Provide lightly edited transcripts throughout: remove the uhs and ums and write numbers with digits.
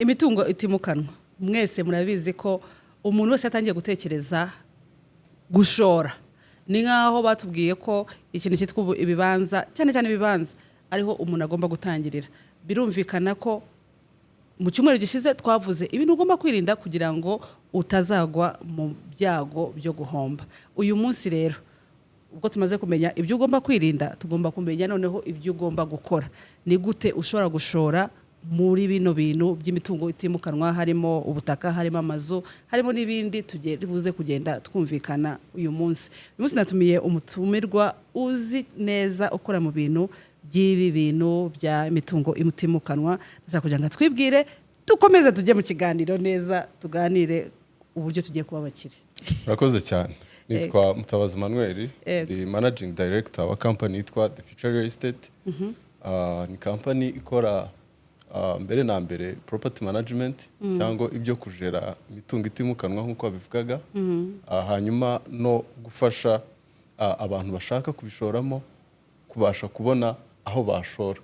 Imitungo itimukanwa, mwese murabizi ko umuntu wese yatangiye gutekereza gushora, ni nk'aho batubwiye ko ikintu cyitwa ubu ibibanza, cyane cyane ibibanza, ariho umuntu agomba gutangirira. Birumvikana ko mu cyumweru gishize twavuze ibintu ugomba kwirinda kugira ngo utazagwa mu byago byo guhomba. Uyu munsi rero, ubwo tumaze kumenya ibyo ugomba kwirinda, tugomba kumenya noneho ibyo ugomba gukora. Ni gute ushobora gushora muri bino bintu by'imitungo itimukanwa, harimo ubutaka, harimo amazu, harimo n'ibindi tugiye buze kugenda twumvikana uyu munsi? Uyu munsi natumiye umutumirwa uzi neza, ukora mu bintu by'ibi bintu bya mitungo itimukanwa. Ndashaka kugira ngo atwibwire, dukomeze tujye mu kiganiro neza, tuganire uburyo tugiye kuba abakire. Murakoze cyane. Nitwa Mutabazi Manuel, ndi managing director wa company yitwa The Future Real Estate. Ni company ikora mbere na mbere property management, cyangwa ibyo kujera imitungo itimukanwa nk'uko babivugaga. Hanyuma no gufasha abantu bashaka kubishoramo kubasha kubona aho bashora.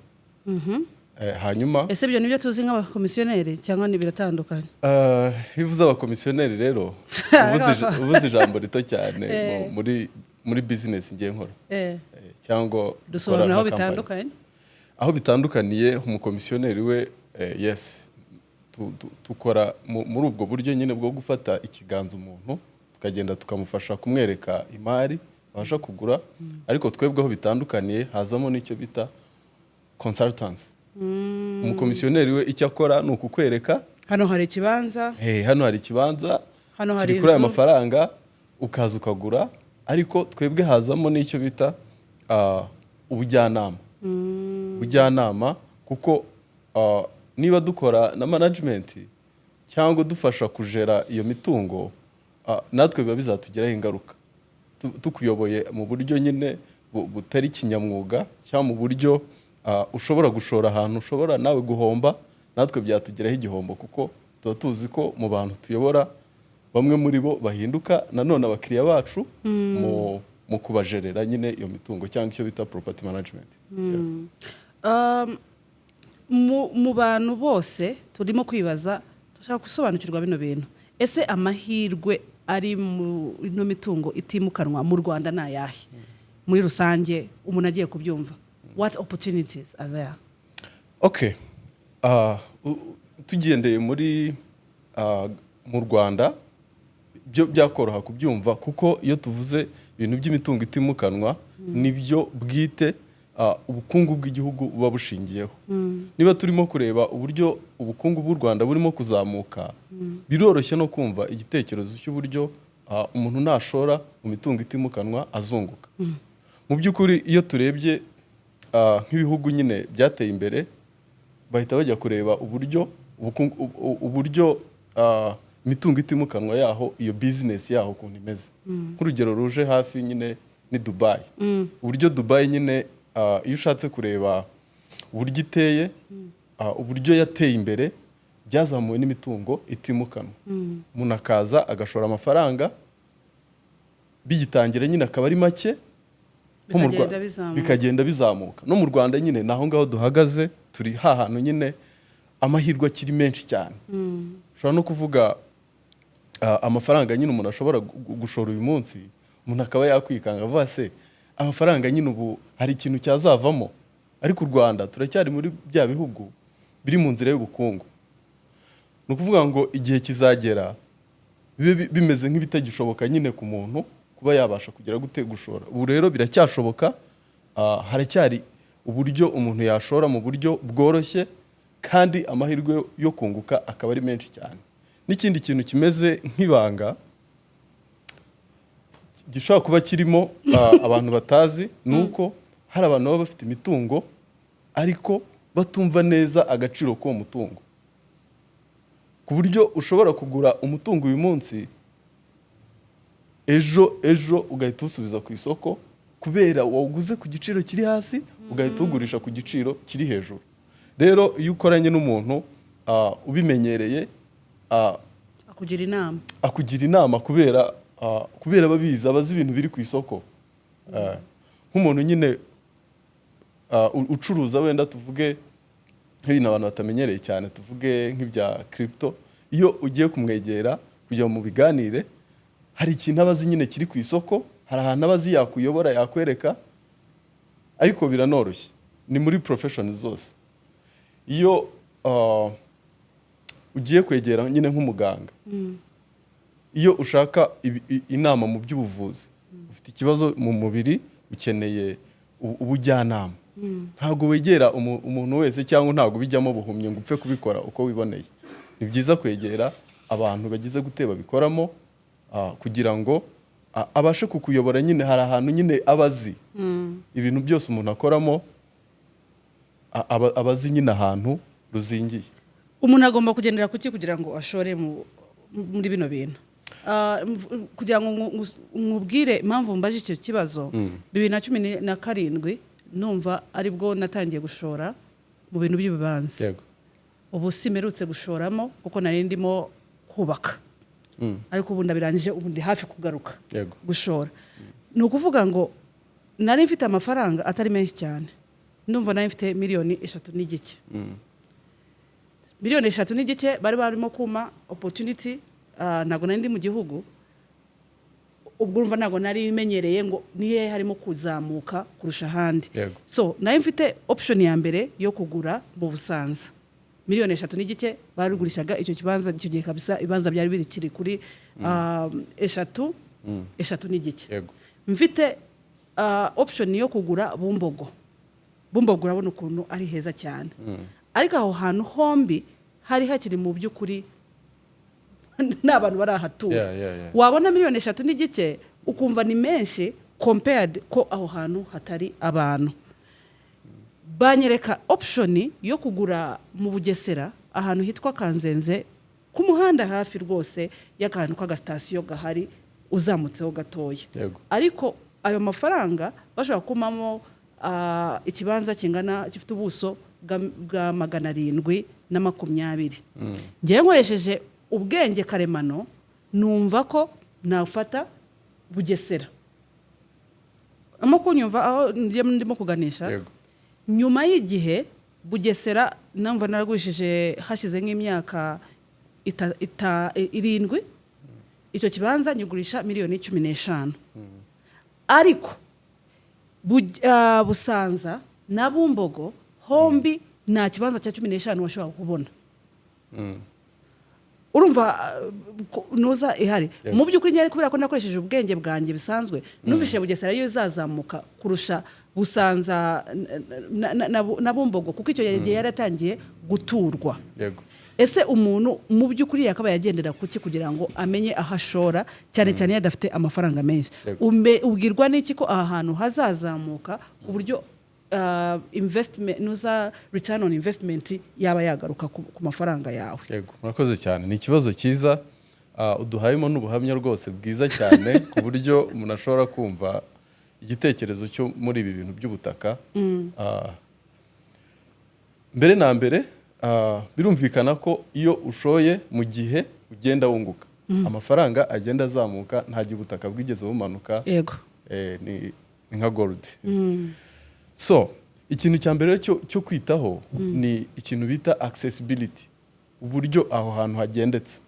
Hanyuma Ese ibyo nibyo tuzi nk'abakomisiyoneri, cyangwa ni biratandukanye? Iyo uvuze abakomisiyoneri rero, uvuze ijambo rito cyane muri business ngiye nkora. Cyangwa Dusobanura dukora aho nka company. bitandukanye. Aho bitandukaniye, umukomisiyoneri we, yes, tukora muri ubwo buryo nyine bwo gufata ikiganza umuntu, tukagenda tukamufasha kumwereka imari abasha kugura. Ariko twebwe aho bitandukaniye, hazamo n'icyo bita consultants. Umukomisiyoneri we icyo akora ni ukukwereka: Hano hari ikibanza. "Hey, hano hari ikibanza Hano hari kiri kuri aya inzu." mafaranga, ukaza ukagura. Ariko twebwe hazamo n'icyo bita ubujyanama. Ubujyanama kuko niba dukora na management cyangwa dufasha kujera iyo mitungo, natwe biba bizatugiraho ingaruka. Tukuyoboye mu buryo nyine butari kinyamwuga, cyangwa mu buryo ushobora gushora ahantu ushobora nawe guhomba, natwe byatugiraho igihombo, kuko tuba tuzi ko mu bantu tuyobora bamwe muri bo bahinduka nanone abakiriya bacu mu kubajerera nyine iyo mitungo, cyangwa icyo bita property management. Yeah. Mu bantu bose turimo kwibaza, dushaka gusobanukirwa bino bintu. Ese amahirwe ari mu ino mitungo itimukanwa mu Rwanda ni ayahe muri rusange, umuntu agiye kubyumva? What opportunities are there? Okay. Tugendeye muri mu Rwanda, byo byakoroha kubyumva, kuko iyo tuvuze ibintu by'imitungo itimukanwa, nibyo bwite ubukungu bw'igihugu buba bushingiyeho. Niba turimo kureba uburyo ubukungu bw'u Rwanda burimo kuzamuka, biroroshye no kumva igitekerezo cy'uburyo umuntu nashora mu mitungo itimukanwa azunguka. Mu by'ukuri, iyo turebye nk'ibihugu nyine byateye imbere, bahita bajya kureba uburyo uburyo imitungo itimukanwa yaho, iyo business yaho ukuntu imeze. Nk'urugero ruje hafi nyine ni Dubai. Uburyo Dubai nyine, iyo ushatse kureba uburyo iteye, uburyo yateye imbere, byazamuwe n'imitungo itimukanwa. Umuntu akaza agashora amafaranga, bigitangira nyine akaba ari make, nko mu Bikagenda bizamuka. Bikagenda bizamuka. No mu Rwanda nyine ni aho ngaho duhagaze, turi ha hantu nyine amahirwe akiri menshi cyane. Ushobora no kuvuga amafaranga nyine umuntu ashobora gushora uyu munsi, umuntu akaba yakwikanga avuga: "Se amafaranga nyine ubu hari ikintu cyazavamo?" Ariko u Rwanda turacyari muri bya bihugu biri mu nzira y'ubukungu. Ni ukuvuga ngo igihe kizagera bibe bimeze nk'ibitagishoboka nyine ku muntu kuba yabasha kugera gute gushora. Ubu rero biracyashoboka, haracyari uburyo umuntu yashora mu buryo bworoshye, kandi amahirwe yo kunguka akaba ari menshi cyane. N'ikindi kintu kimeze nk'ibanga gishobora kuba kirimo, abantu batazi, ni uko hari abantu baba bafite imitungo ariko batumva neza agaciro k'uwo mutungo, ku buryo ushobora kugura umutungo uyu munsi, ejo ejo ugahita uwusubiza ku isoko, kubera wawuguze ku giciro kiri hasi, ugahita uwugurisha ku giciro kiri hejuru. Rero iyo ukoranye n'umuntu ubimenyereye, Akugira inama. Akugira inama kubera ababizi, abazi ibintu biri ku isoko. Nk'umuntu nyine ucuruza, wenda tuvuge nk'ibintu abantu batamenyereye cyane, tuvuge nk'ibya crypto, iyo ugiye kumwegera kugira ngo mubiganire, hari ikintu aba azi nyine kiri ku isoko, hari ahantu aba azi yakuyobora, yakwereka. Ariko biranoroshye, ni muri profession zose. Iyo ugiye kwegera nyine nk'umuganga, iyo ushaka inama mu by'ubuvuzi, ufite ikibazo mu mubiri, ukeneye ubujyanama, ntabwo wegera umuntu wese cyangwa ntabwo ubijyamo buhumyi ngo upfe kubikora uko wiboneye. Ni byiza kwegera abantu bagize gute, babikoramo, kugira ngo abashe kukuyobora nyine. Hari ahantu nyine aba azi ibintu byose umuntu akoramo, aba azi nyine ahantu ruzingiye. Umuntu agomba kugendera kuki kugira ngo ashore muri bino bintu? Kugira ngo nkubwire impamvu mbaje icyo kibazo, 2017 numva aribwo natangiye gushora mu bintu by'ibibanza. Ubu simerutse gushoramo kuko nari ndimo kubaka, ariko ubu ndabirangije, ubu ndi hafi kugaruka gushora. Ni ukuvuga ngo nari mfite amafaranga atari menshi cyane, ndumva nari mfite miliyoni 3.5. Miliyoni 3.5 bari barimo kuma opportunity. Ntabwo nari ndi mu gihugu ubwo, urumva ntabwo nari menyereye ngo ni hehe harimo kuzamuka kurusha ahandi. So nari mfite option ya mbere yo kugura mu Busanza, miliyoni 3.5 barigurishaga icyo kibanza icyo gihe kabisa. Ibibanza byari bikiri kuri 3, 3.5. Mfite option yo kugura Bumbogo. Bumbogo urabona ukuntu ari heza cyane, ariko aho hantu hombi hari hakiri mu by'ukuri n'abantu barahatura. Wabona miliyoni 3.5 ukumva ni menshi compared ko aho hantu hatari abantu. Banyereka option yo kugura mu Bugesera, ahantu hitwa Kanzenze, ku muhanda hafi rwose y'akantu k'agasitasiyo gahari uzamutseho gatoya. Ariko ayo mafaranga bashobora kumamo ikibanza kingana, gifite ubuso bwa 720. Ngewe nkoresheje ubwenge karemano numva ko nafata Bugesera. Urimo kunyumva aho ndimo kuganisha? Yego. Nyuma y'igihe Bugesera numva naragurishije hashize nk'imyaka 7, icyo kibanza nyigurisha miliyoni 15, ariko Busanza na Bumbogo hombi nta kibanza cya 15 washobora kubona. Urumva nuza ihari. Mu by'ukuri njye kubera ko nakoresheje ubwenge bwanjye bisanzwe, numvise Bugesera yo izazamuka kurusha Busanza na Bumbogo, kuko icyo gihe yaratangiye guturwa. Ese umuntu mu by'ukuri yakabaye agendera kuki kugira ngo amenye aho ashora, cyane cyane iyo adafite amafaranga menshi? Ubwirwa n'iki ko aha hantu hazazamuka ku buryo investment, nuza return on investment yaba yagaruka ku mafaranga yawe? Yego, murakoze cyane, ni ikibazo cyiza. Uduhayemo n'ubuhamya rwose bwiza cyane ku buryo umuntu ashobora kumva igitekerezo cyo muri ibi bintu by'ubutaka. Mbere na mbere, birumvikana ko iyo ushoye mu gihe ugenda wunguka, amafaranga agenda azamuka, nta gihe ubutaka bwigeze bumanuka. Ni nka gold. So ikintu cya mbere cyo kwitaho ni ikintu bita accessibility, uburyo aho hantu hagendetse.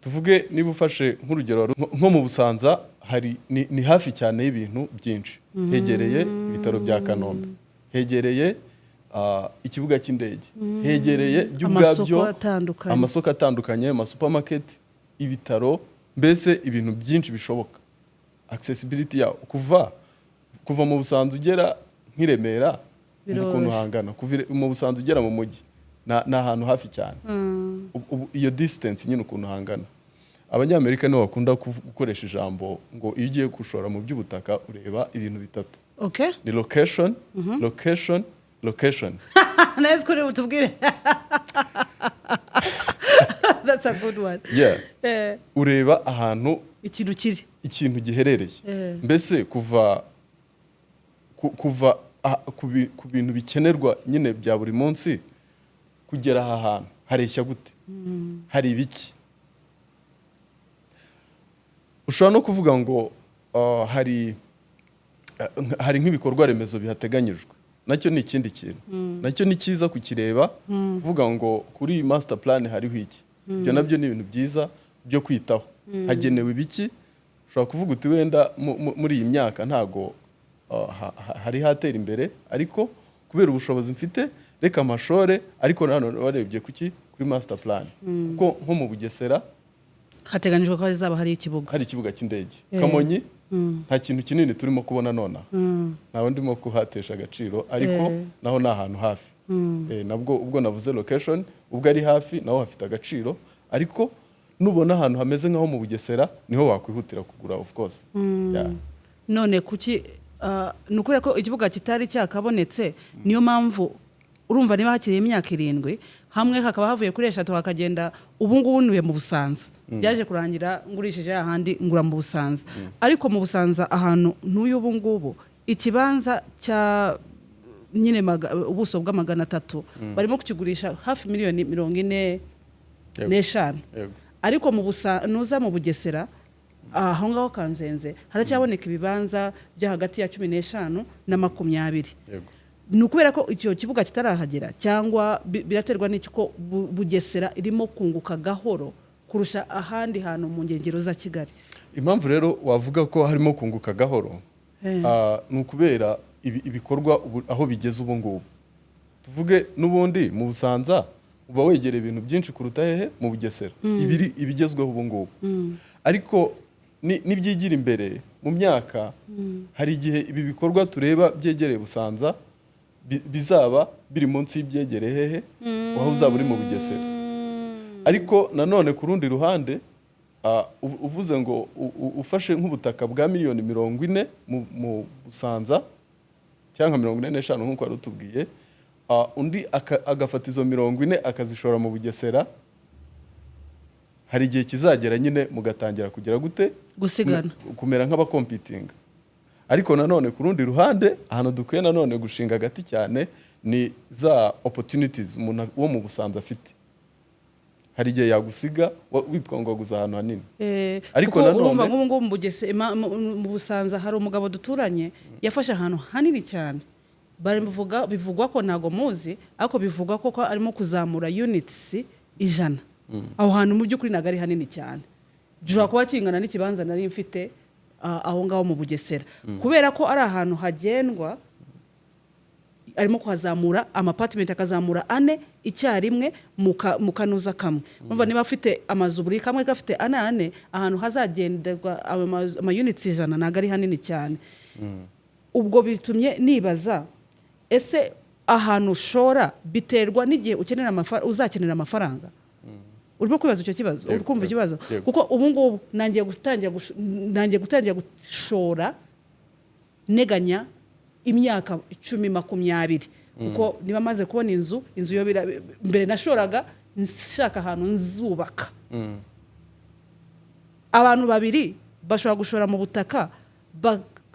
Tuvuge niba ufashe nk'urugero nko mu Busanza, hari ni hafi cyane y'ibintu byinshi. Hegereye ibitaro bya Kanombe, hegereye ikibuga cy'indege, hegereye byo Amasoko ubwabyo atandukanye. Amasoko atandukanye, amasupamaketi, ibitaro, mbese ibintu byinshi bishoboka. Accessibility yawo, kuva mu Busanza ugera nk'i Remera, umva ukuntu Biroroshye. hangana. Kuva mu Busanza ugera mu mujyi ni ahantu hafi cyane. Iyo distance nyine ukuntu hangana, Abanyamerika nibo bakunda gukoresha ijambo ngo iyo ugiye gushora mu by'ubutaka ureba ibintu bitatu. Ni location, location, location. Nice, kuri butubwire. That's a good one. Ureba ahantu ikintu kiri, ikintu giherereye. Mbese kuva ku bintu bikenerwa nyine bya buri munsi kugera aha hantu hareshya gute, hari ibiki. Ushobora no kuvuga ngo hari nk'ibikorwa remezo bihateganyijwe. Nacyo ni ikindi kintu, nacyo ni cyiza kukireba, kuvuga ngo kuri iyi master plan hariho iki. Ibyo nabyo ni ibintu byiza byo kwitaho. Hagenewe ibiki? Ushobora kuvuga uti wenda muri iyi myaka ntago hari hatera imbere, ariko kubera ubushobozi mfite reka amashore. Ariko nanone warebye kuki kuri master plan, kuko nko mu Bugesera hateganyijwe ko hazaba hari ikibuga. Hari ikibuga cy'indege. Kamonyi nta kintu kinini turimo kubona nonaha, ntawe ndimo kuhatesha agaciro, ariko naho ni ahantu hafi. Nabwo ubwo navuze location, ubwo ari hafi naho hafite agaciro, ariko nubona ahantu hameze nk'aho mu Bugesera niho wakwihutira kugura, of course. Yeah. None kuki ni ukubera ko ikibuga kitari cyakabonetse? Niyo mpamvu urumva niba hakiri imyaka 7, hamwe hakaba havuye kuri 3 hakagenda. Ubu ngubu ntuye mu Busanza, byaje kurangira ngurishije ahandi ngura mu Busanza, ariko mu Busanza ahantu ntuye ubu ngubu, ikibanza cya nyine ubuso bwa 300 barimo kukigurisha hafi miliyoni mirongo ine n'eshanu. Ariko mu busa nuza mu Bugesera aho ngaho Kanzenze haracyaboneka ibibanza byo hagati ya 15 na 20. Ni ukubera ko icyo kibuga kitarahagera, cyangwa biraterwa n'iki ko Bugesera irimo kunguka gahoro kurusha ahandi hantu mu nkengero za Kigali? Impamvu rero wavuga ko harimo kunguka gahoro, ni ukubera ibikorwa aho bigeze ubu ngubu. Tuvuge n'ubundi mu Busanza uba wegereye ibintu byinshi kuruta hehe? Mu Bugesera, ibiri ibigezweho ubu ngubu. Ariko nibyigira imbere mu myaka, hari igihe ibi bikorwa tureba byegereye Busanza bizaba biri munsi y'ibyegereye hehe, aho uzaba uri mu Bugesera. Ariko nanone ku rundi ruhande, uvuze ngo ufashe nk'ubutaka bwa miliyoni 40 mu Busanza cyangwa 45 nk'uko wari utubwiye, undi agafata izo 40 akazishora mu Bugesera, hari igihe kizagera nyine mugatangira kugira gute? Gusigana. Kumera nk'abacompetinga. Ariko nanone ku rundi ruhande, ahantu dukwiye nanone gushinga agati cyane ni za opportunities umuntu wo mu Busanza afite. Hari igihe yagusiga witwa ngo waguze ahantu hanini. Ariko Kuko urumva nk'ubu ngubu mu Busanza hari umugabo duturanye yafashe ahantu hanini cyane. Barivuga, bivugwa ko, ntago muzi, ariko bivugwa ko arimo kuzamura units 100. Aho hantu mu by'ukuri ntabwo ari hanini cyane, gishobora kuba kingana n'ikibanza nari mfite aho ngaho mu Bugesera. Kubera ko ari ahantu hagendwa, arimo kuhazamura ama apartment, akazamura ane icyarimwe mu kanuza kamwe. Urumva niba afite amazu buri kamwe gafite ane ane, ahantu hazagenderwa ama units 100 ntabwo ari hanini cyane. Ubwo bitumye nibaza, ese ahantu ushora biterwa n'igihe ukenera uzakenera amafaranga? Urimo kwibaza icyo kibazo? Yego, Uri kumva yego, ikibazo? Yego. Kuko ubu ngubu nangiye gutangira gushora nteganya imyaka 10, 20, kuko niba maze kubona inzu, inzu yo mbere nashoraga nshaka ahantu nzubaka. Abantu babiri bashobora gushora mu butaka,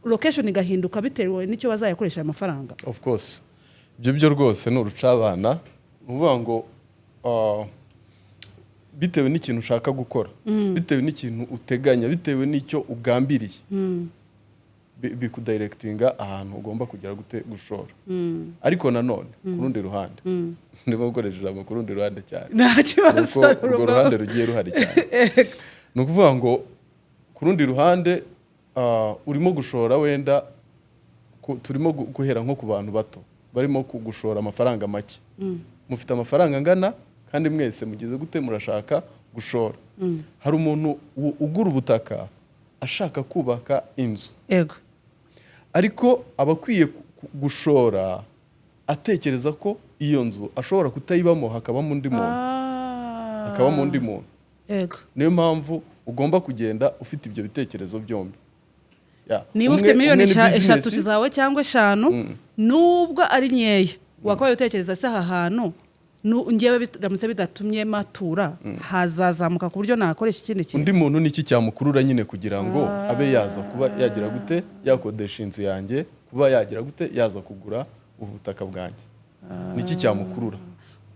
location igahinduka bitewe n'icyo bazayakoresha ayo mafaranga. Of course, ibyo byo rwose ni urucabana. Ni ukuvuga ngo bitewe n'ikintu ushaka gukora, bitewe n'ikintu uteganya, bitewe n'icyo ugambiriye, bikudirectinga ahantu ugomba kugera gute gushora. Ariko nanone ku rundi ruhande, ndimo gukoresha ijambo "ku rundi ruhande" cyane, Nta kibazo. kuko urwo ruhande rugiye ruhari cyane. Ni ukuvuga ngo ku rundi ruhande, urimo gushora wenda turimo guhera nko ku bantu bato barimo gushora amafaranga make. Mufite amafaranga angana kandi mwese mugeze gute, murashaka gushora. Hari umuntu ugura ubutaka ashaka kubaka inzu, ariko aba akwiye gushora atekereza ko iyo nzu ashobora kutayibamo, hakabamo undi muntu, hakabamo undi muntu. Niyo mpamvu ugomba kugenda ufite ibyo bitekerezo byombi. Ya, Niba ufite miliyoni umwe ni 3 business, zawe cyangwa 5, nubwo ari nkeya, wakabaye utekereza se aha hantu ngewe biramutse bidatumye matura, hazazamuka ku buryo nakoresha ikindi kintu? Undi muntu niki cyamukurura nyine kugira ngo abe yaza kuba yagira gute, yakodesha inzu yanjye, kuba yagira gute, yaza kugura ubu butaka bwanjye? Niki cyamukurura?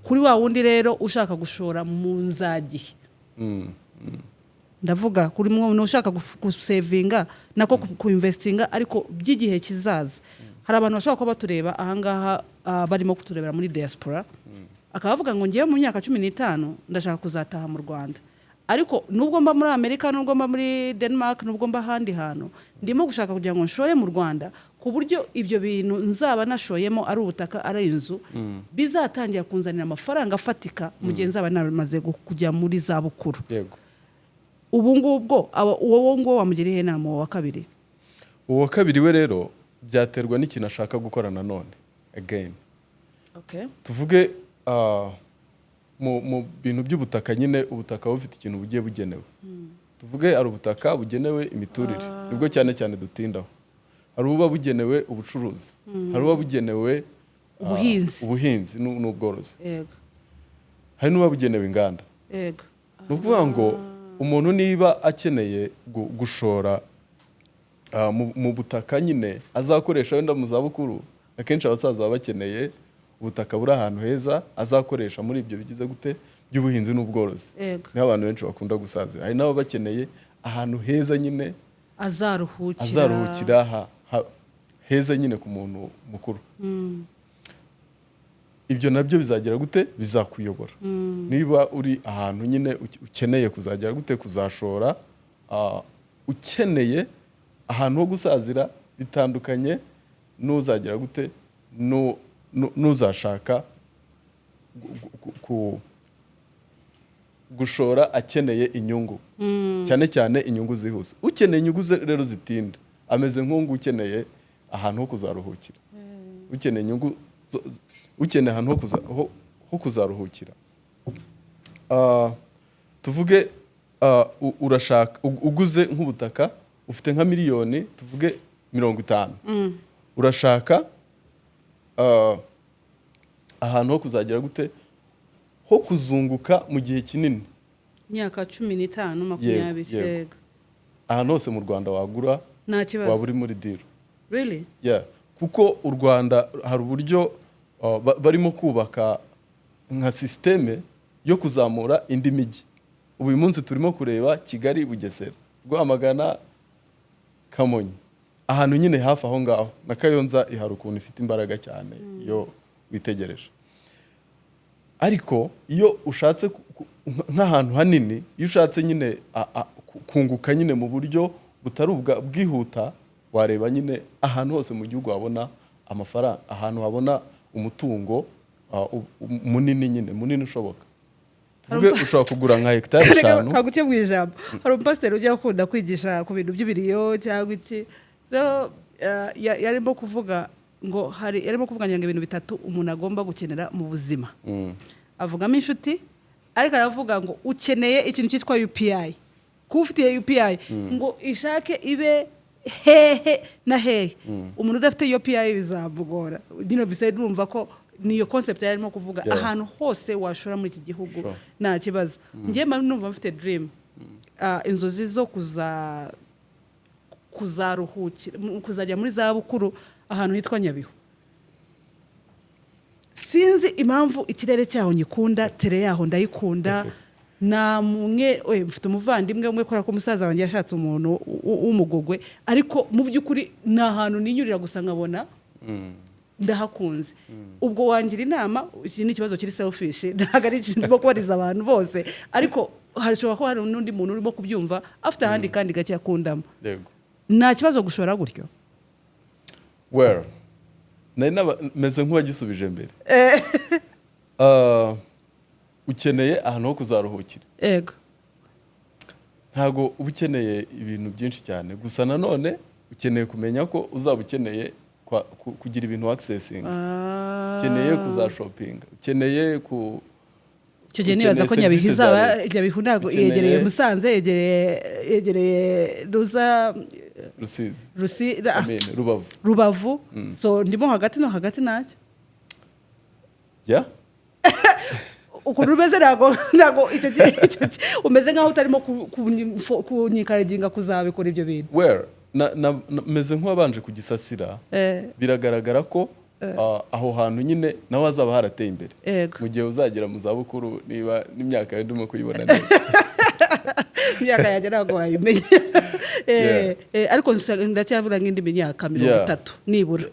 Kuri wa wundi rero ushaka gushora mu nzagihe. Ndavuga kuri mwe ushaka gusevinga, nako kuinvestinga, ariko by'igihe kizaza. Hari abantu bashobora kuba batureba ahangaha, barimo kuturebera muri diaspora, akaba avuga ngo: "Ngewe mu myaka 15 ndashaka kuzataha mu Rwanda, ariko nubwo mba muri Amerika, nubwo mba muri Denmark, nubwo mba ahandi hantu, ndimo gushaka kugira ngo nshore mu Rwanda, ku buryo ibyo bintu nzaba nashoyemo, ari ubutaka, ari inzu, bizatangira kunzanira amafaranga afatika mu gihe nzaba namaze kujya muri za bukuru." Ubu ngubwo uwo nguwo wamugira iyihe nama, uwo wa kabiri? Uwa kabiri we rero byaterwa n'ikintu ashaka gukora nanone again. Tuvuge mu bintu by'ubutaka nyine, ubutaka bufite ikintu bugiye bugenewe. Tuvuge hari ubutaka bugenewe imiturire, nibwo cyane cyane dutindaho. Hari ububa bugenewe ubucuruzi, hari ububa bugenewe Ubuhinzi. ubuhinzi n'ubworozi. Hari n'ububa bugenewe inganda. Ni ukuvuga ngo umuntu niba akeneye gushora mu butaka nyine azakoresha wenda mu zabukuru, akenshi abasaza baba bakeneye ubutaka buri ahantu heza azakoresha muri ibyo bigize gute by'ubuhinzi n'ubworozi. Niho abantu benshi bakunda gusazira. Hari n'ababa bakeneye ahantu heza nyine azaruhukira. Azaruhukira heza nyine ku muntu mukuru. Ibyo nabyo bizagera gute? Bizakuyobora niba uri ahantu nyine ukeneye kuzagera gute, kuzashora, ukeneye ahantu ho gusazira, bitandukanye n'uzagera gute, n'uzashaka gushora akeneye inyungu, cyane cyane inyungu zihuse. Ukeneye inyungu rero zitinda ameze nk'uwo ukeneye ahantu ho kuzaruhukira. Ukeneye inyungu ukeneye ahantu ho kuzaruhukira, tuvuge urashaka uguze nk'ubutaka, ufite nka miliyoni tuvuge 50, urashaka ahantu ho kuzagera gute, ho kuzunguka mu gihe kinini. Imyaka 15, 20. Yego. Ahantu hose mu Rwanda wagura Nta kibazo. waba uri muri deal. Really? Yeah. Kuko u Rwanda hari uburyo barimo kubaka nka système yo kuzamura indi mijyi. Ubu uyu munsi turimo kureba Kigali, Bugesera, Rwamagana, Kamonyi, ahantu nyine hafi aho ngaho, na Kayonza ihari ukuntu ifite imbaraga cyane iyo witegereje. Ariko iyo ushatse nk'ahantu hanini, iyo ushatse nyine kunguka nyine mu buryo butari bwihuta, wareba nyine ahantu hose mu gihugu wabona amafaranga, ahantu wabona umutungo munini nyine, munini ushoboka. Tuvuge ushobora kugura nka hegitari 5. Kaguce mu ijambo, hari umupasiteri ujya ukunda kwigisha ku bintu by'ibiriyo cyangwa iki. So, yarimo kuvuga ngo hari, yarimo kuvuga ngo ibintu bitatu umuntu agomba gukenera mu buzima. Avugamo inshuti, ariko aravuga ngo ukeneye ikintu cyitwa UPI, kuba ufitiye UPI, ngo ishake ibe hehe na hehe. Umuntu udafite UPI bizamugora nyine. Bisa numva ko niyo concept yarimo kuvuga. Ahantu hose washora muri iki gihugu nta kibazo. Njye mba numva mfite dream, inzozi zo kuzaruhukira, kuzajya muri za bukuru ahantu hitwa Nyabihu. Sinzi impamvu ikirere cyaho nyikunda, tere yaho ndayikunda. Namwe we, mfite umuvandimwe umwe kubera ko umusaza wanjye yashatse umuntu w'umugogwe, ariko mu by'ukuri ni ahantu ninyurira gusa nkabona ndahakunze. Ubwo wangira inama? Iki ni ikibazo kiri selfish, ntabwo ari ikintu ndimo kubariza abantu bose, ariko hashobora kuba hari n'undi muntu urimo kubyumva afite ahandi kandi gake akundamo. Nta kibazo gushora gutyo? Well, nari meze nk'uwagisubije mbere. Ukeneye ahantu ho kuzaruhukira. Ntabwo uba ukeneye ibintu byinshi cyane. Gusa nanone ukeneye kumenya ko uzaba ukeneye kugira ibintu accessinga, ukeneye kuzashopinga, ukeneye ku Icyo gihe nibaza ko ukeneye Nyabihu serivisi za izaba leta. Nyabihu ntabwo yegereye Musanze, yegereye Ruza Rusizi. Rusi I mean, Rubavu. Rubavu. So ndimo hagati no hagati ntacyo. Ukuntu umeze, ntabwo icyo gihe umeze nkaho utarimo kunyikaraginga kuzabikora ibyo bintu. Well, meze nk'uwabanje kugisasira. Biragaragara ko aho hantu nyine naho hazaba harateye imbere mu gihe uzagera mu zabukuru, niba n'imyaka yawe ndimo kuyibona neza. Imyaka yanjye ntabwo wayimenya. Ariko ndacyavuga nk'indi myaka mirongo itatu nibura.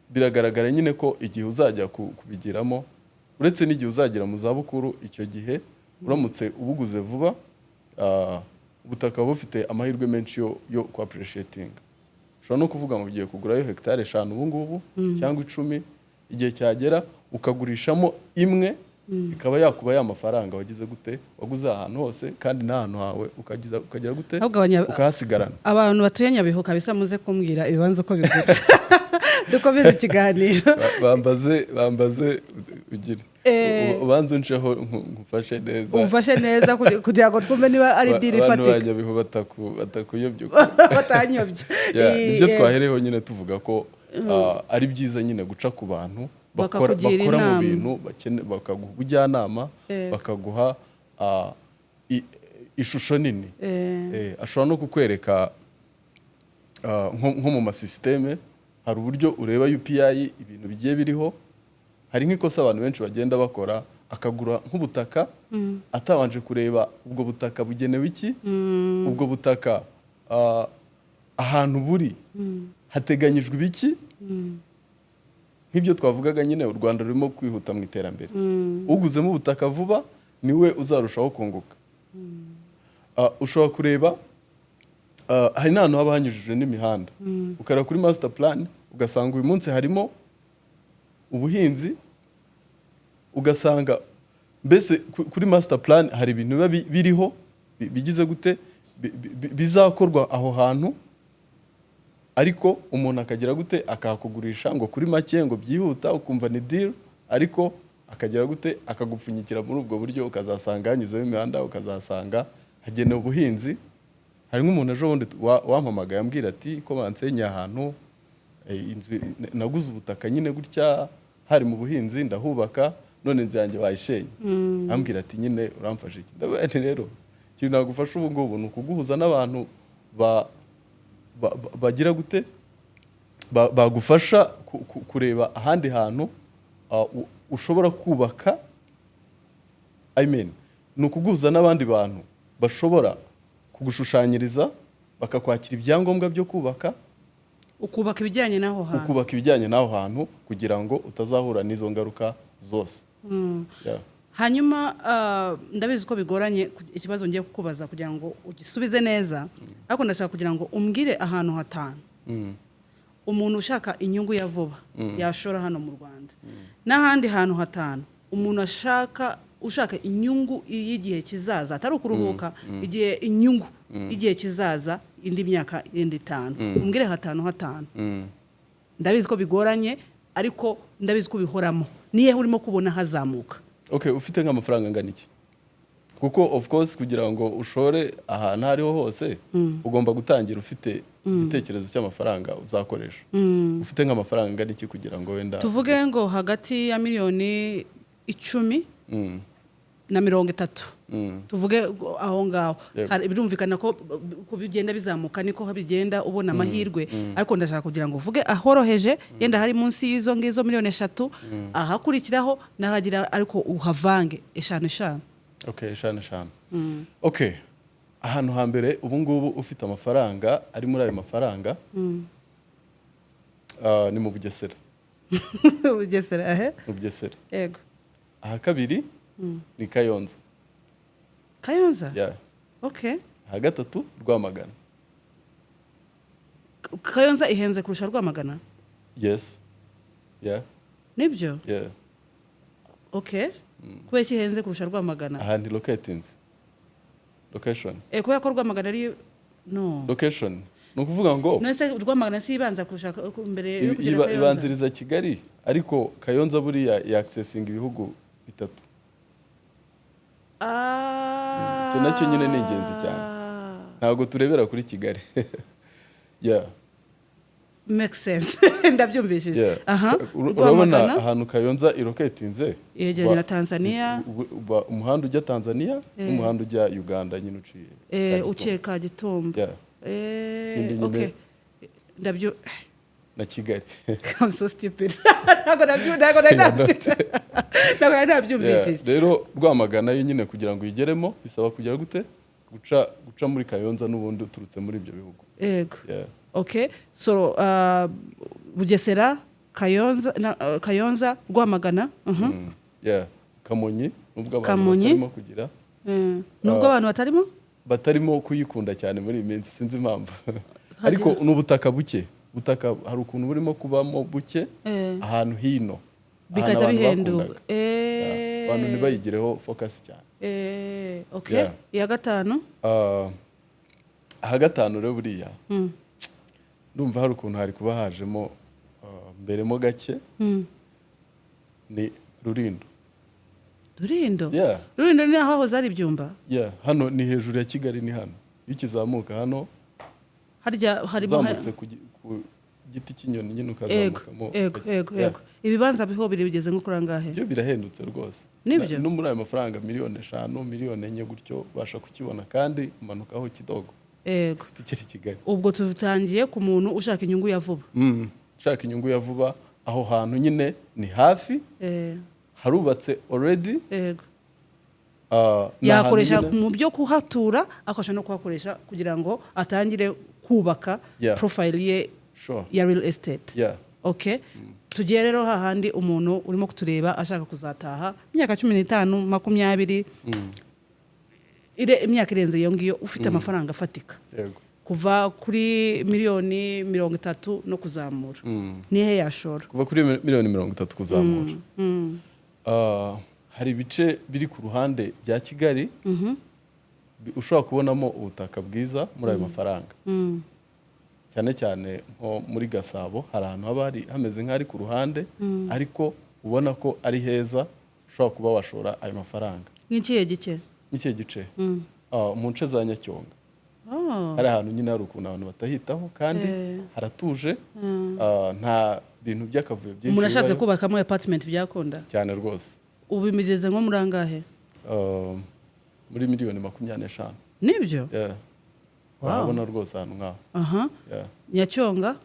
Biragaragara nyine ko igihe uzajya kubigiramo, uretse n'igihe uzagera mu zabukuru, icyo gihe uramutse ubuguze vuba, ubutaka buba bufite amahirwe menshi yo ku appreciating. Ushobora no kuvuga ngo ugiye kugurayo hegitari 5 ubu ngubu cyangwa 10, igihe cyagera ukagurishamo imwe, ikaba yakuba ya mafaranga wagize gute, waguze ahantu hose, kandi n'ahantu hawe ukagira gute, Ahubwo ukahasigarana. Abantu batuye Nyabihu kabisa, muze kumbwira ibibanza uko bigura, dukomeze ikiganiro. Bambaze ugire ubanze unceho nkufashe neza. Umfashe neza kugira ngo twumve niba ari deal Abantu ba ifatika. Nyabihu batakuyobya. Batanyobye. Yeah, nibyo twahereyeho nyine tuvuga ko ari byiza nyine guca ku bantu bakora, Bakakugira bakora mu inama. bintu bakaguha ubujyanama, bakaguha ishusho nini. Ashobora no kukwereka nko mu masisiteme hari uburyo ureba UPI, ibintu bigiye biriho. Hari nk'ikosa abantu benshi bagenda bakora, akagura nk'ubutaka atabanje kureba ubwo butaka bugenewe iki, ubwo butaka ahantu buri hateganyijwe ibiki. Nk'ibyo twavugaga nyine, u Rwanda rurimo kwihuta mu iterambere, uguzemo ubutaka vuba niwe uzarushaho kunguka. Ushobora kureba hari n'ahantu haba hanyujijwe n'imihanda, ukareba kuri master plan ugasanga uyu munsi harimo ubuhinzi, ugasanga mbese kuri master plan hari ibintu biba biriho bigize gute, bizakorwa aho hantu, ariko umuntu akagira gute, akahakugurisha ngo kuri make, ngo byihuta, ukumva ni deal, ariko akagira gute, akagupfunyikira muri ubwo buryo, ukazasanga hanyuzemo imihanda, ukazasanga hagenewe ubuhinzi. Hari nk'umuntu ejo bundi wampamagaye ambwira ati ko bansenyeye ahantu, inzu naguze ubutaka nyine gutya hari mu buhinzi, ndahubaka, none inzu yanjye bayishenye. Ambwira ati nyine uramfasha iki? Ndavuga nti rero ikintu nagufasha ubu ngubu ni ukuguhuza n'abantu bagira gute, bagufasha kureba ahandi hantu ushobora kubaka. I mean, ni ukuguhuza n'abandi bantu bashobora kugushushanyiriza, bakakwakira ibyangombwa byo kubaka, Ukubaka ibijyanye n'aho hantu. Ukubaka ibijyanye n'aho hantu kugira ngo utazahura n'izo ngaruka zose. Yeah. Hanyuma ndabizi ko bigoranye ikibazo ngiye kukubaza kugira ngo ugisubize neza, ariko ndashaka kugira ngo umbwire ahantu hatanu umuntu ushaka inyungu ya vuba yashora hano mu Rwanda, n'ahandi hantu hatanu umuntu ushaka inyungu y'igihe kizaza, atari ukuruhuka, igihe inyungu y'igihe kizaza, indi myaka yindi 5. Umbwire hatanu hatanu. Ndabizi ko bigoranye, ariko ndabizi ko ubihoramo. Niyo urimo kubona hazamuka? Okay, ufite nk'amafaranga angana iki? Kuko of course kugira ngo ushore ahantu aho ariho hose ugomba gutangira ufite igitekerezo cy'amafaranga uzakoresha. Ufite nk'amafaranga angana iki kugira ngo wenda Tuvuge ngo hagati ya miliyoni 10 na 30. Tuvuge aho ngaho. Birumvikana ko uko bigenda bizamuka niko bigenda ubona amahirwe, ariko ndashaka kugira ngo uvuge ahoroheje, yenda hari munsi y'izo ngizo miliyoni 3, ahakurikiraho n'ahagira, ariko uhavange eshanu eshanu. Okay, eshanu eshanu. Okay, ahantu hambere ubu ngubu ufite amafaranga ari muri ayo mafaranga ni mu Bugesera. Bugesera, ehe. Mu Bugesera. Aha kabiri ni Kayonza. Kayonza? Yeah. Aha gatatu Rwamagana. Kayonza ihenze kurusha Rwamagana? Yes, yeah. Nibyo? Yeah. Okay, kubera ko ihenze kurusha Rwamagana? Ahantu locatinze, location. Kubera ko Rwamagana ari no Location ni ukuvuga ngo None se Rwamagana si ibanza kurusha mbere yo kugera Kayonza? Ibanziriza Kigali, ariko Kayonza buriya yaccessinga ibihugu bitatu. Icyo nacyo nyine ni ingenzi cyane. Ntabwo turebera kuri Kigali, yeah. Make sense, ndabyumvishije. Aha. Urabona Rwamagana ahantu Kayonza ilocatinze yegeranye na Tanzania. Umuhanda ujya Tanzania n'umuhanda ujya Uganda nyine uciye Kagitumba. Uciye Kagitumba. Yeah. Ikindi nyine Ndabyo na Kigali. I'm so stupid, ntabwo nari nabyumvishije. Yeah. Rero Rwamagana yo nyine kugira ngo uyigeremo bisaba kugira gute, Guca muri Kayonza n'ubundi uturutse muri ibyo bihugu. Yeah. Okay, so Bugesera, Kayonza na, Kayonza, Rwamagana. Yeah. Kamonyi, nubwo abantu Kamonyi. batarimo kugira Nubwo abantu batarimo batarimo kuyikunda cyane muri iyi minsi, sinzi impamvu, ariko ni ubutaka buke. Ubutaka hari ukuntu burimo kubamo buke ahantu hino, ahantu bigahita abantu bihenduka. bakundaga. Yeah. Abantu ntibayigireho focus cyane. Okay. Yeah. Iya gatanu? Aha gatanu rero, buriya ndumva hari ukuntu hari kuba hajemo mbere mo gake, ni Rurindo. Rurindo? Yeah. Rurindo ni aho hahoze hari Ibyumba? Yeah. Hano ni hejuru ya Kigali, ni hano iyo ukizamuka hano Harya harimo uzamutse ku giti cy'inyoni nyine, ukazamukamo gake. Ego. Ego, ibibanza biho biri bigeze nko kuri angahe? Byo birahendutse rwose. Nibyo? No muri ayo mafaranga miliyoni 5, miliyoni 4 gutyo ubasha kukibona, kandi umanukaho kidogo tukiri i Kigali. Ubwo tutangiye ku muntu ushaka inyungu ya vuba. Ushaka inyungu ya vuba, aho hantu nyine ni hafi, harubatse already. Ni ahantu Yakoresha nyine- mu byo kuhatura, akabasha no kuhakoresha kugira ngo atangire kubaka profile ye ya real estate. Okay, tugiye rero hahandi umuntu urimo kutureba ashaka kuzataha imyaka 15, 20, imyaka irenze iyo ngiyo, ufite amafaranga afatika kuva kuri miliyoni 30 no kuzamura, nihe yashora? Kuva kuri miliyoni 30 kuzamura, hari ibice biri ku ruhande bya Kigali ushobora kubonamo ubutaka bwiza muri ayo mafaranga, cyane cyane nko muri Gasabo. Hari ahantu haba hari hameze nk'ari ku ruhande, ariko ubona ko ari heza, ushobora kuba washora ayo mafaranga. Nk'ikihe gice? N'ikihe gice? Mu nce za Nyacyonga. Hari ahantu nyine hari ukuntu abantu batahitaho kandi haratuje, nta bintu by'akavuyo byinshi Umuntu ashatse bibayo. kubakamo apartment byakunda? Cyane rwose. Ubu bimigeze nko muri angahe? Muri miliyoni 25. Nibyo? Yeah. Wahabona rwose ahantu nk'aho. Yeah. Nyacyonga.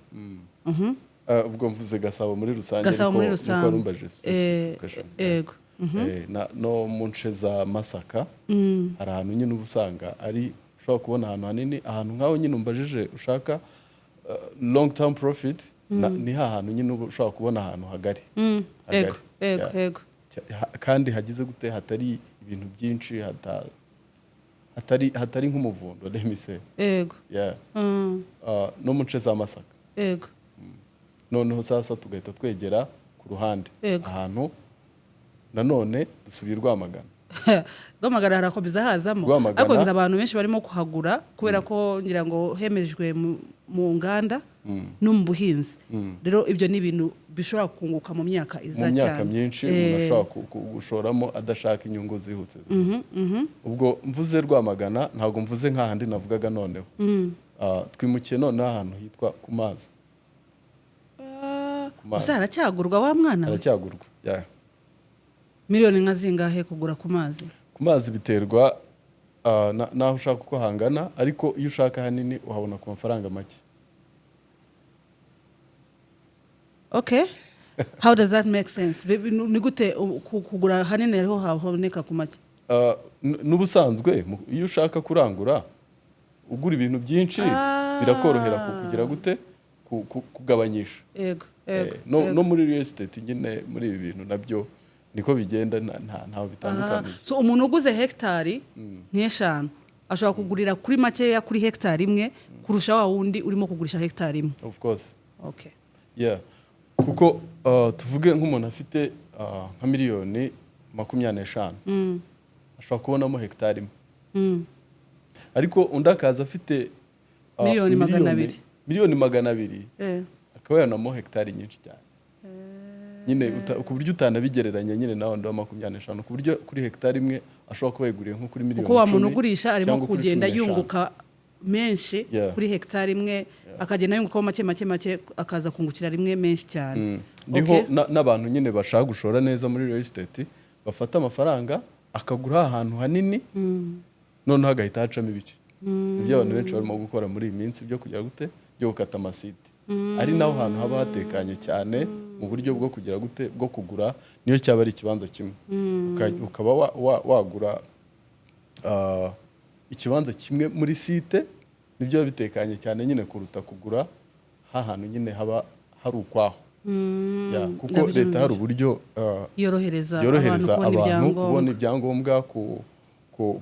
Ubwo mvuze Gasabo muri rusange, Gasabo ariko muri niko rusange. wari umbajije specific question. No mu nce za Masaka hari ahantu nyine uba usanga ari ushobora kubona ahantu hanini, ahantu nk'aho nyine umbajije ushaka long term profit, ni hantu nyine uba ushobora kubona ahantu hagari. Hagari. ego ego Yeah. Kandi hagize gute, hatari ibintu byinshi, hatari nk'umuvundo, let me say. Yeah. No mu nce za Masaka. Noneho sasa tugahita twegera ku ruhande, ahantu nanone dusubiye i Rwamagana. Rwamagana harakomeza hazamo. Rwamagana. Ariko nzi abantu benshi barimo kuhagura kubera ko ngira ngo hemejwe mu nganda no mu buhinzi. Rero ibyo ni ibintu bishobora kunguka mu myaka iza Mu myaka cyane. myinshi umuntu ashobora gushoramo adashaka inyungu zihutse zihuse. Ubwo mvuze Rwamagana, ntabwo mvuze nk'ahandi navugaga. Noneho twimukiye noneho ahantu hitwa ku mazi. Ku mazi. Gusa haracyagurwa, wa mwana we? Haracyagurwa, yeah. Miliyoni nka zingahe kugura ku mazi? Ku mazi biterwa n'aho ushaka uko hangana, ariko iyo ushaka hanini uhabona ku mafaranga make. Okay, how does that make sense? Ni gute kugura hanini ariho haboneka ku make? N'ubusanzwe iyo ushaka kurangura, ugura ibintu byinshi, birakorohera kugira gute, kugabanyisha. ego ego No muri real estate nyine, muri ibi bintu nabyo niko bigenda, ntaho bitandukaniye. So umuntu uguze hegitari nk'eshanu ashobora kugurira kuri makeya kuri hegitari imwe kurusha wa wundi urimo kugurisha hegitari imwe? Of course. Yeah, kuko tuvuge nk'umuntu afite nka miliyoni 25, ashobora kubonamo hegitari imwe, ariko undi akaza afite Miliyoni 200. Miliyoni 200, akaba yabonamo hegitari nyinshi cyane nyine, ku buryo utanabigereranya nyine na wundi wa 25, ku buryo kuri hegitari imwe ashobora kuba yiguriye nko kuri miliyoni Kuko wa muntu 10 ugurisha arimo cyangwa kuri kugenda 15. yunguka menshi kuri hegitari imwe, akagenda yungukaho make make make, akaza kungukira rimwe menshi cyane. Niho n'abantu nyine bashaka gushora neza muri real estate bafata amafaranga akagura ahantu hanini, noneho agahita hacamo ibice. Ibyo abantu benshi barimo gukora muri iyi minsi byo kugira gute, byo gukata amasite, ari naho hantu haba hatekanye cyane mu buryo bwo kugira gute, bwo kugura, niyo cyaba ari ikibanza kimwe, ukaba wagura. Ikibanza kimwe muri site nibyo biba bitekanye cyane nyine kuruta kugura hahantu nyine haba hari ukwaho. Yeah, kuko Ndabyumva. leta hari uburyo yorohereza yorohereza abantu kubona abantu kubona ibyangombwa. Ibyangombwa,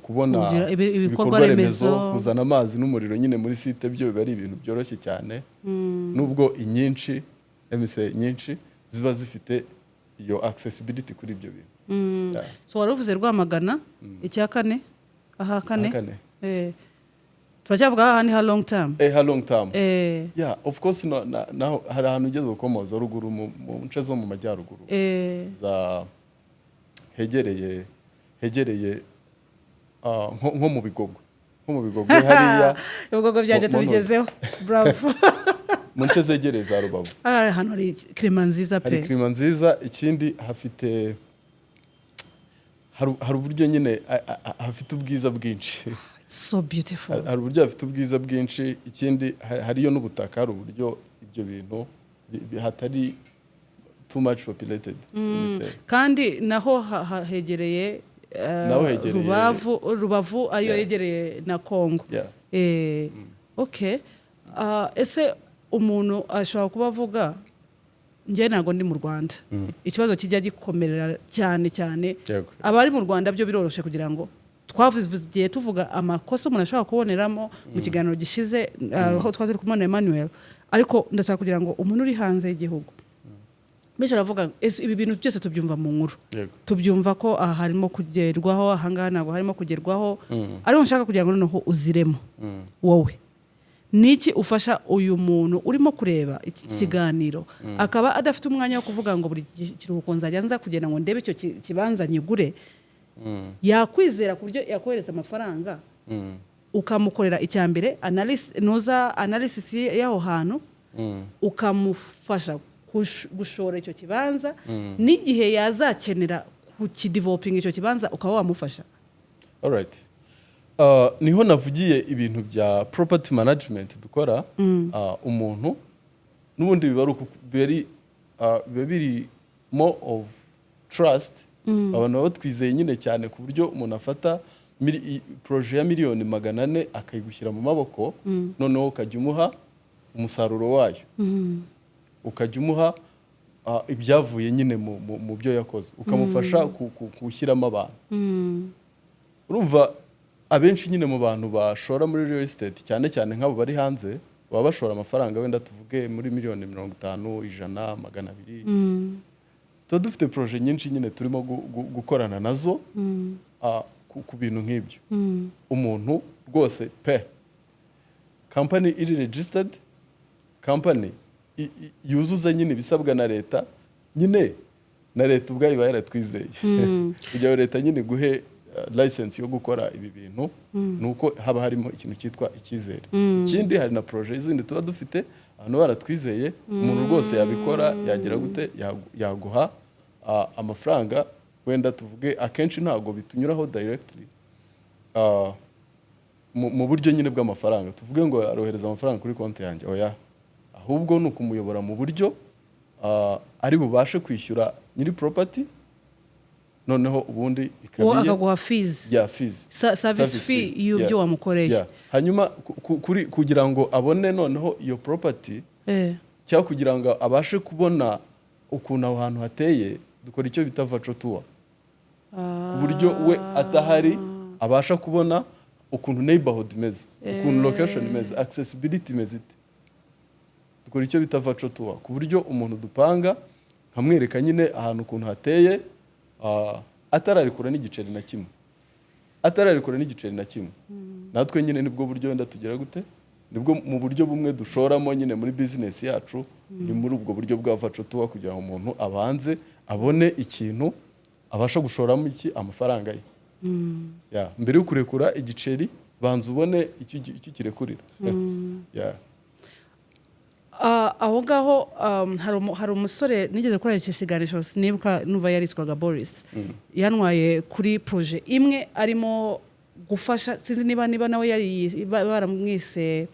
kubona Kugira ibikorwa ibikorwa remezo, remezo. Kuzana amazi n'umuriro nyine muri site byo biba ari ibintu byoroshye cyane, nubwo inyinshi emise nyinshi ziba zifite iyo accessibility kuri ibyo bintu. Yeah. So wari uvuze Rwamagana, icya kane, aha kane. Kane. Turacyavuga hahandi ha long term. Ha long term. Yeah, of course, no, naho hari ahantu ugeze gukomoza ruguru mu nce zo mu majyaruguru za hegereye nko mu Bigogwe hariya. Ibikorwa byanjye tubigezeho, bravo. Mu nce zegereye za Rubavu. Aha hantu hari climat nziza Hari pe. Climat nziza. Ikindi hafite hari uburyo nyine hafite ubwiza bwinshi. It's so beautiful. Hari uburyo hafite ubwiza bwinshi. Ikindi hariyo n'ubutaka, hari uburyo ibyo bintu hatari too much populated, let me say. Kandi naho hegereye Naho hegereye- Rubavu ariyo yegereye na Congo. Yeah. Okay. Ese umuntu ashobora kuba avuga, njye ntabwo ndi mu Rwanda, ikibazo kijya gikomerera cyane cyane abari mu Rwanda byo biroroshye, kugira ngo twavuze igihe tuvuga amakosa umuntu ashobora kuboneramo mu kiganiro gishize, aho twari turi kumwe na Emmanuel. Ariko ndashaka kugira ngo umuntu uri hanze y'igihugu, benshi baravuga: "Ese ibi bintu byose tubyumva mu nkuru, tubyumva ko aha harimo kugerwaho, ahangaha ntabwo harimo kugerwaho." Ariko nshaka kugira ngo noneho uziremo wowe, niki ufasha uyu muntu urimo kureba iki kiganiro, akaba adafite umwanya wo kuvuga ngo buri kiruhuko nzajya nza kugira ngo ndebe icyo kibanza nyigure, yakwizera ku buryo yakohereza amafaranga, ukamukorera icya mbere nuza analysis y'aho hantu, ukamufasha gushora icyo kibanza, n'igihe yazakenera kukidevelopinga icyo kibanza ukaba wamufasha? Alright. Niho navugiye ibintu bya property management dukora. Umuntu n'ubundi biba ari biba biri more of trust. Abantu baba batwizeye nyine cyane, ku buryo umuntu afata projet ya miliyoni 400 akayigushyira mu maboko, noneho ukajya umuha umusaruro wayo, ukajya umuha ibyavuye nyine mu byo yakoze, ukamufasha gushyiramo abantu. Urumva abenshi nyine mu bantu bashora muri real estate, cyane cyane nk'abo bari hanze, baba bashora amafaranga wenda tuvuge muri miliyoni 50, 100, 200. Tuba dufite projet nyinshi nyine turimo gukorana nazo ku bintu nk'ibyo. Umuntu rwose pe, company iri registered, company yuzuza nyine ibisabwa na leta nyine, na leta ubwayo iba yaratwizeye. Kugira ngo leta nyine iguhe license yo gukora ibi bintu, ni uko haba harimo ikintu cyitwa icyizere. Ikindi, hari na projet zindi tuba dufite, abantu baratwizeye. Umuntu rwose yabikora, yagira gute, yaguha amafaranga wenda tuvuge, akenshi ntabwo bitunyuraho directly mu buryo nyine bw'amafaranga, tuvuge ngo arohereza amafaranga kuri konti yanjye. Oya, ahubwo ni ukumuyobora mu buryo ari bubashe kwishyura nyiri property, noneho ubundi ikaba Uwo iye. Akaguha fees. Ya, fees. Service fee y'ibyo wamukoreye. Yeah. Hanyuma kugira ngo abone noneho iyo property cyangwa kugira ngo abashe kubona ukuntu aho hantu hateye, dukora icyo bita virtual tour, ku buryo we adahari abasha kubona ukuntu neighborhood imeze, ukuntu location imeze, accessibility imeze ite. Dukora icyo bita virtual tour, ku buryo umuntu dupanga nkamwereka nyine ahantu ukuntu hateye, atararekura n'igiceri na kimwe, atararekura n'igiceri na kimwe. Natwe nyine nibwo buryo wenda tugira gute, nibwo mu buryo bumwe dushoramo nyine muri business yacu, ni muri ubwo buryo bwa virtual tour, kugira ngo umuntu abanze abone ikintu abasha gushoramo iki amafaranga ye. Yeah, mbere yo kurekura igiceri, banza ubone icyo kirekurira. Yeah. Aho ngaho hari umusore nigeze gukora iki kiganiro, sinibuka nuva yaritwaga Boris, yantwaye kuri projet imwe arimo gufasha, sinzi niba nawe yari baramwise,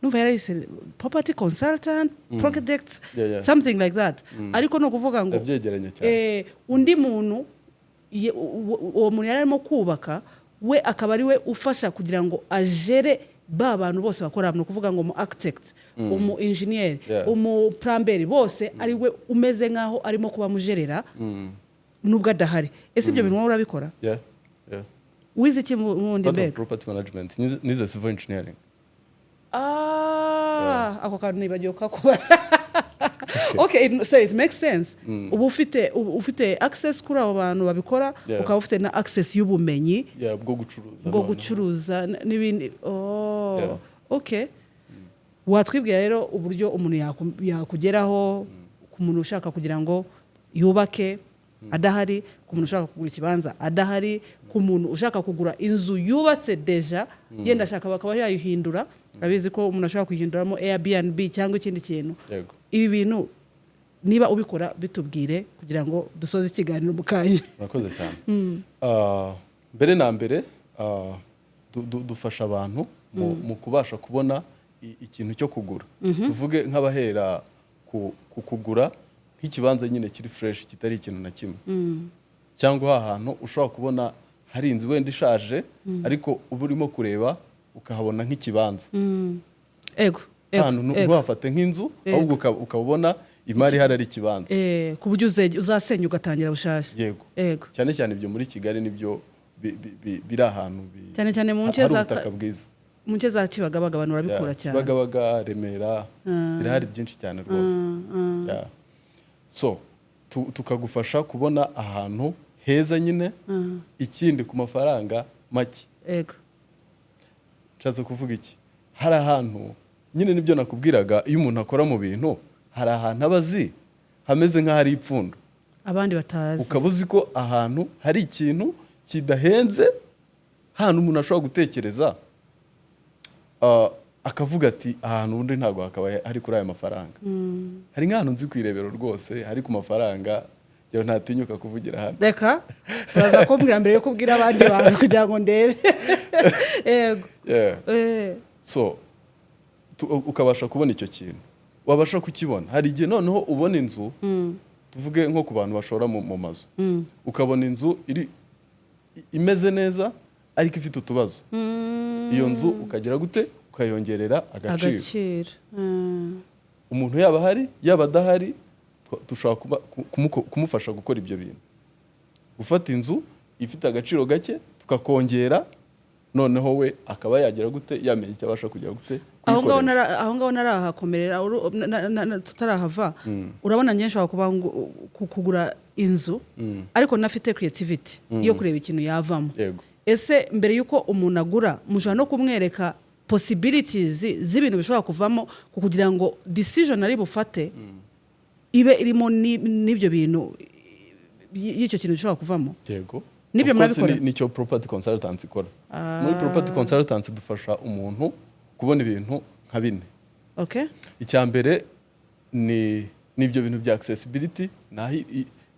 numva yarayise property consultant, project, something like that. Ariko ni ukuvuga ngo Ndabyegeranye cyane. Undi muntu uwo muntu yari arimo kubaka, We akaba ari we ufasha kugira ngo agere ba bantu bose bakora, ni ukuvuga ngo umu architect, umu engineer, umu plumber, bose ari we umeze nk'aho arimo kubamujerera nubwo adahari. Ese ibyo bintu wowe urabikora? Yeah. Wize iki mu wundi? Part of Mbega property management. Nize civil engineering. Ah, ako kantu nibagiwe kukakuba. Okay, so it makes sense. Uba ufite access kuri abo bantu babikora, ukaba ufite na access y'ubumenyi Yeah, bwo gucuruza bwo noneho. gucuruza n'ibindi. Oh, okay. Watwibwira rero uburyo umuntu yakugeraho, ku muntu ushaka kugira ngo yubake adahari, ku muntu ushaka kugura ikibanza adahari, ku muntu ushaka kugura inzu yubatse déjà, yenda ashaka bakaba yayihindura? Urabizi ko umuntu ashobora kuyihinduramo Airbnb cyangwa ikindi kintu. Yego. Ibi bintu niba ubikora, bitubwire kugira ngo dusoze ikiganiro mu kanya. Murakoze cyane. Mbere na mbere, dufasha abantu mu kubasha kubona ikintu cyo kugura. Tuvuge nk'abahera ku kugura nk'ikibanza nyine kiri fresh, kitari ikintu na kimwe, cyangwa ahantu ushobora kubona hari inzu wenda ishaje, ariko uba urimo kureba ukahabona nk'ikibanza. Ego. Ahantu ntuhafate nk'inzu, ahubwo ukaba ubona imari ihari ari ikibanza. Ku buryo uzasenya ugatangira bushasha. Yego. Cyane cyane ibyo muri Kigali nibyo biri ahantu Cyane cyane mu nce hari za ubutaka bwiza. Mu nce za Kibagabaga abantu barabikura cyane. Kibagabaga, Remera, birahari byinshi cyane rwose. Yeah. So tukagufasha kubona ahantu heza nyine, ikindi ku mafaranga make. Nshatse kuvuga iki? Hari ahantu nyine, nibyo nakubwiraga, iyo umuntu akora mu bintu, hari ahantu aba azi hameze nk'aho ari ipfundo abandi batazi. Ukaba uzi ko ahantu hari ikintu kidahenze, ahantu umuntu ashobora gutekereza, akavuga ati: "Ahantu ubundi ntabwo hakaba hari kuri aya mafaranga." Hari nk'ahantu nzi ku Irebero rwose hari ku mafaranga njyewe ntatinyuka kuvugira hano. Reka, uraza kumbwira mbere yo kubwira abandi bantu kugira ngo ndebe. Yego. So ukabasha kubona icyo kintu, wabasha kukibona. Hari igihe noneho ubona inzu, tuvuge nko ku bantu bashora mu mazu, ukabona inzu iri imeze neza ariko ifite utubazo. Iyo nzu ukagira gute? Ukayongerera agaciro. Agaciro. Umuntu yaba ahari, yaba adahari, dushobora kumufasha gukora ibyo bintu, gufata inzu ifite agaciro gake tukakongera, noneho we akaba yagira gute? Yamenya icyo abasha kugira gute? Aho ngaho Kuyikoresha. Aho ngaho narahakomerera tutarahava. Urabona, njye nshobora kuba kugura inzu ariko nafite creativity yo kureba ikintu yavamo. Ese mbere y'uko umuntu agura, mushobora no kumwereka possibilities z'ibintu bishobora kuvamo kugira ngo decision ari bufate ibe irimo n'ibyo bintu y'icyo kintu gishobora kuvamo? Yego. Nibyo Of course, murabikora? Nicyo property consultants ikora. Muri property consultants dufasha umuntu kubona ibintu nka bine. Icya mbere ni n'ibyo bintu bya accessibility, naho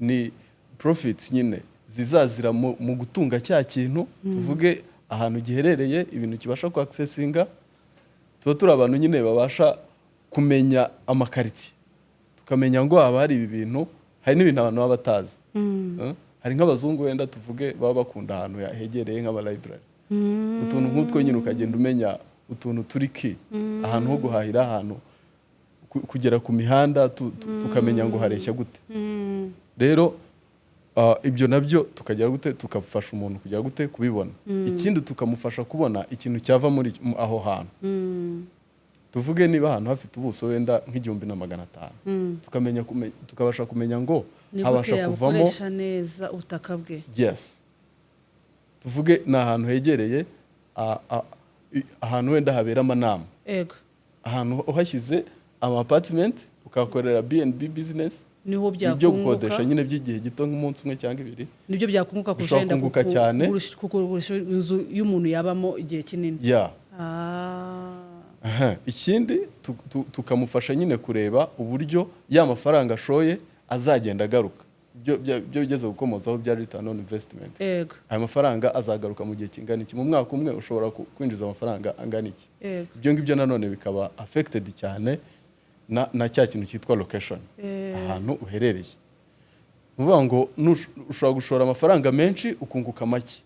ni profits nyine zizazira mu gutunga cya kintu, tuvuge ahantu giherereye, ibintu kibasha ku accessinga. Tuba turi abantu nyine babasha kumenya amakaritsiye, tukamenya ngo haba hari ibi bintu, hari n'ibintu abantu baba batazi. Hari nk'abazungu wenda tuvuge baba bakunda ahantu hegereye nk'ama library, utuntu nk'utwo nyine, ukagenda umenya utuntu turi ki, ahantu ho guhahira, ahantu kugera ku mihanda, tukamenya ngo hareshya gute. Rero ibyo nabyo tukagira gute? Tukafasha umuntu kugira gute? Kubibona. Ikindi, tukamufasha kubona ikintu cyava muri aho hantu. Tuvuge niba ahantu hafite ubuso wenda nka 1500, tukabasha kumenya ngo Ni gute habasha kuvamo yabukoresha neza ubutaka bwe? Yes, tuvuge ni ahantu hegereye ahantu wenda habera amanama, ahantu uhashyize ama apartment ukahakorera B&B business, Niho ibyo byakunguka. gukodesha nyine by'igihe gito, nk'umunsi umwe cyangwa ibiri. Nibyo byakunguka kurusha Bishobora wenda kunguka cyane. kugurisha inzu y'umuntu yabamo igihe kinini. Aha. Ikindi, tukamufasha nyine kureba uburyo ya mafaranga ashoye azagenda agaruka. Byo bigeze gukomozaho bya return on investment. Aya mafaranga azagaruka mu gihe kingana iki? Mu mwaka umwe ushobora kwinjiza amafaranga angana iki? Ibyo ngibyo nanone bikaba affected cyane na cya kintu cyitwa location, ahantu uherereye. Ni ukuvuga ngo ushobora gushora amafaranga menshi ukunguka make.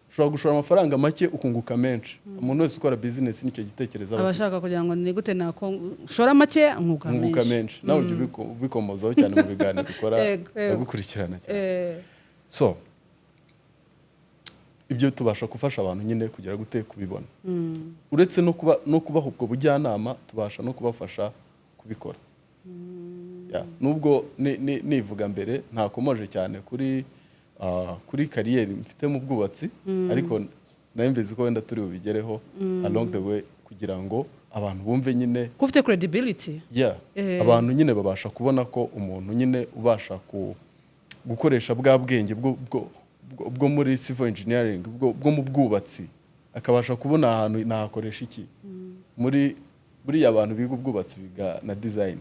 Ushobora gushora amafaranga make ukunguka menshi. Umuntu wese ukora business nicyo gitekerezo aba Aba afite. ashaka kugira ngo ni gute nako ushora make nkunguka Nkunguka menshi. menshi. Nawe ujya ubikomozaho cyane mu biganiro ukora. Yego, yego. Ndagukurikirana cyane. So ibyo tubasha gufasha abantu nyine kugira gute? Kubibona. Uretse no kubaha ubwo bujyanama, tubasha no kubafasha kubikora. Yeah, nubwo nivuga mbere ntakomoje cyane kuri career mfite mu bwubatsi, ariko nari mbizi ko wenda turi bubigereho along the way kugira ngo abantu bumve nyine. Ko ufite credibility. Yeah. Abantu nyine babasha kubona ko umuntu nyine ubasha gukoresha bwa bwenge bwo muri civil engineering, bwo mu bwubatsi, akabasha kubona ahantu nahakoresha iki. Muri buriya abantu biga ubwubatsi biga na design,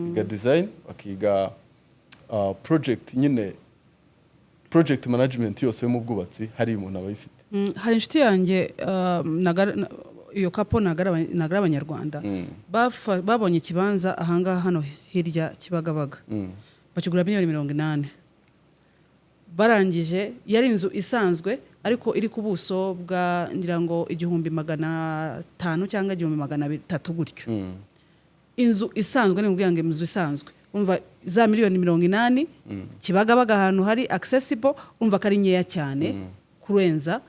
biga design, bakiga project nyine, project management yose yo mu bwubatsi hari umuntu aba ayifite. Hari inshuti yanjye, iyo couple ntabwo ari Abanyarwanda. Babonye ikibanza ahangaha hano hirya Kibagabaga, bakigura miliyoni 80. Barangije, yari inzu isanzwe ariko iri ku buso bwa ngira ngo 1500 cyangwa 1300 gutyo. Inzu isanzwe, ni ukuvuga ngo inzu isanzwe, umva za miliyoni 80 Kibagabaga, ahantu hari accessible, umva ko ari nkeya cyane kurenza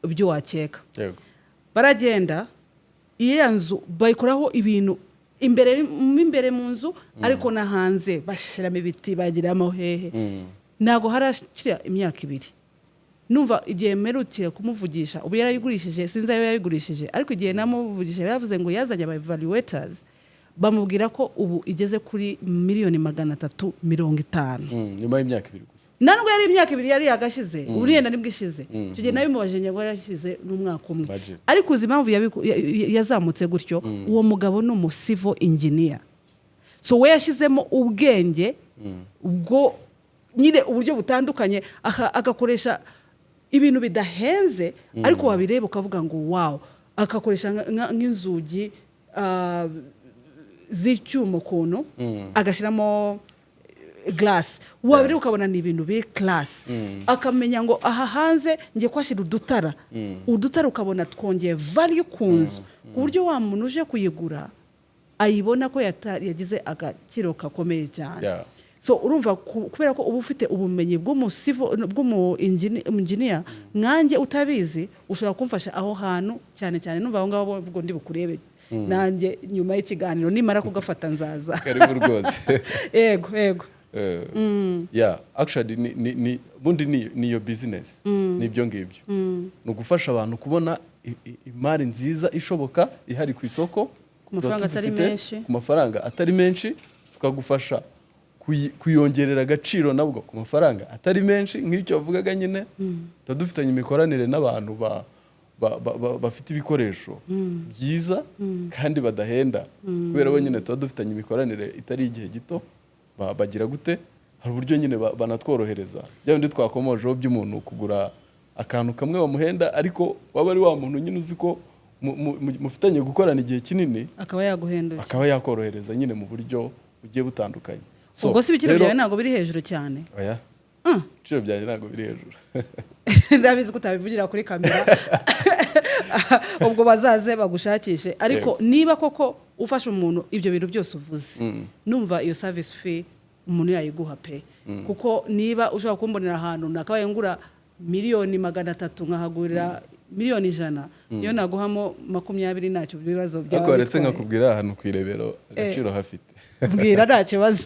ibyo wakeka. Baragenda, iya nzu bayikoraho ibintu imbere, mo imbere mu nzu, ariko no hanze bashyiramo ibiti, bagiramo hehe. Ntabwo harashira imyaka 2, numva igihe mperukiye kumuvugisha, ubu yarayigurishije, sinzi ayo yayigurishije, ariko igihe namuvugishije yaravuze ngo yazanye aba evaluators, bamubwira ko ubu igeze kuri miliyoni 350. Nyuma y'imyaka 2 gusa. Nta nubwo yari imyaka 2, yari yagashize, ubu yenda nibwo ishize. Icyo gihe nabimubajije ngo yarashize n'umwaka umwe. Imagine. Ariko uzi impamvu yazamutse gutyo? Uwo mugabo ni umu civil engineer, so we yashyizemo ubwenge ubwo nyine uburyo butandukanye, agakoresha ibintu bidahenze, ariko wabireba ukavuga ngo wow. Agakoresha nk'inzugi z'icyuma ukuntu, agashyiramo glass, wabireba ukabona ni ibintu biri class. Akamenya ngo aha hanze ngiye kuhashyira udutara, udutara ukabona twongeye value ku nzu, ku buryo wa muntu uje kuyigura ayibona ko yagize agaciro gakomeye cyane. So urumva kubera ko uba ufite ubumenyi bw'umu civil, bw'umu engineer, nkanjye utabizi ushobora kumfasha aho hantu cyane cyane. Numva aho ngaho ubwo ndi bukurebe nanjye nyuma y'ikiganiro, nimara kugafata nzaza. Karibu rwose. Yego. Yeah, actually ni bundi ni iyo business, ni ibyo ngibyo, ni ugufasha abantu kubona imari nziza ishoboka ihari ku isoko. Ku mafaranga Tuba atari tuzifite, menshi. ku mafaranga atari menshi, tukagufasha kuyongerera agaciro nabwo ku mafaranga atari menshi. Nk'icyo wavugaga nyine, tuba dufitanye imikoranire n'abantu bafite ibikoresho byiza kandi badahenda, kubera bo nyine tuba dufitanye imikoranire itari igihe gito. Bagira gute? Hari uburyo nyine banatworohereza, bya bindi twakomojeho by'umuntu kugura akantu kamwe bamuhenda, ariko waba ari wa muntu nyine uzi ko mufitanye gukorana igihe kinini, akaba yaguhendura, akaba yakorohereza nyine mu buryo bugiye butandukanye. So, Ubwo si ibiciro rero- byawe ntabwo biri hejuru cyane? Oya, ibiciro byanjye ntabwo biri hejuru. Ndabizi ko utabivugira kuri kamera, ubwo bazaze bagushakishe. Ariko niba koko ufasha umuntu ibyo bintu byose uvuze, numva iyo service fee umuntu yayiguha pe, kuko niba ushobora kumbonera ahantu nakabaye ngura miliyoni 300 nkahagurira miliyoni 100, iyo naguhamo 20 ntacyo bibazo byaba Ariko waretse bitwaye. nkakubwira ahantu ku Irebero agaciro hafite. Mbwira, nta kibazo.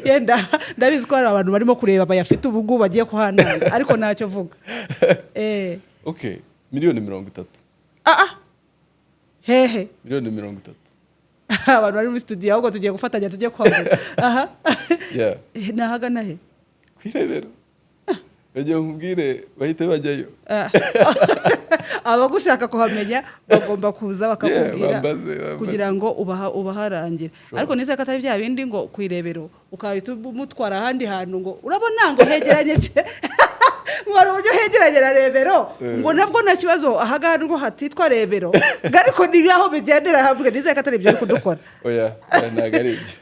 Yenda ndabizi ko hari abantu barimo kureba bayafite ubu ngubu bagiye kuhananga, ariko ntacyo vuga. Okay, miliyoni 30. Ah ah, hehe? Miliyoni 30. Abantu bari muri studio, ahubwo tugiye gufatanya tujye kwagura aha. Yeah. Ni ahagana he? Ku Irebero, bagiye nkubwire bahite bajyayo. Abagushaka kuhamenya bagomba kuza bakakubwira Yeah, bambaze, bambaze. kugira ngo ubaharangire. Ariko nizere ko atari bya bindi ngo ku Irebero ukahita umutwara ahandi hantu, ngo urabona ngo hegeranye ngo hari uburyo hegeranye na Rebero, ngo nabwo nta kibazo, ahangaha ngo hatitwa Rebero ngo, ariko ni aho bigendera hamwe. Nizere ko atari ibyo uri kudukora. Oya, oya, ntabwo ari ibyo.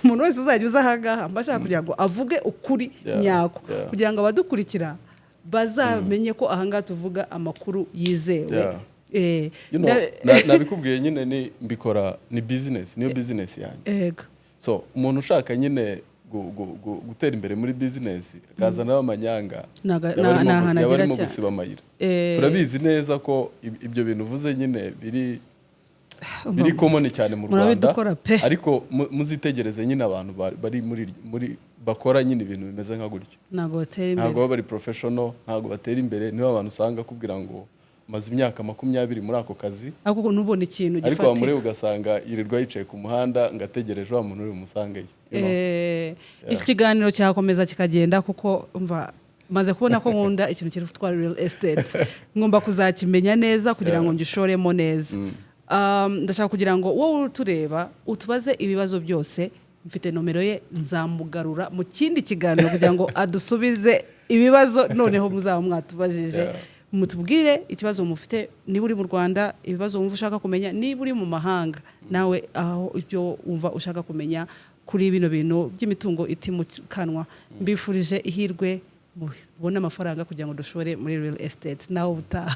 Umuntu wese uzajya uza ahangaha mba ashaka kugira ngo avuge ukuri nyako, kugira ngo abadukurikira bazamenye ko ahangaha tuvuga amakuru yizewe. Nabikubwiye nyine, ni mbikora, ni business, niyo business yanjye. So umuntu ushaka nyine gutera imbere muri business akazanaho amanyanga, yaba ni ahantu yaba agera arimo cyane. gusiba amayira. Turabizi neza ko ibyo bintu uvuze nyine biri common cyane mu Rwanda. Murabidukora pe. Ariko muzitegereze nyine abantu bari muri bakora nyine ibintu bimeze nka gutyo, ntabwo batera ntabwo imbere. baba bari professional, ntabwo batera imbere. Niba abantu usanga akubwira ngo maze imyaka 20 muri ako kazi, ariko nubona ikintu ariko gifatika. wamureba ugasanga yirirwa yicaye ku muhanda ngo ategereje wa muntu uri bumusangeyo, you know? Iki kiganiro cyakomeza kikagenda, kuko mva maze kubona ko nkunda ikintu cyitwa real estate, ngomba kuzakimenya neza kugira ngo ngishoremo neza. Ndashaka kugira ngo wowe utureba utubaze ibibazo byose. Mfite nomero ye, nzamugarura mu kindi kiganiro kugira ngo adusubize ibibazo noneho muzaba mwatubajije. Mutubwire ikibazo mufite, niba uri mu Rwanda, ibibazo wumva ushaka kumenya, niba uri mu mahanga nawe, aho ibyo wumva ushaka kumenya kuri bino bintu by'imitungo itimukanwa. Mbifurije ihirwe, mubone amafaranga kugira ngo dushore muri real estate. Nawe ubutaha.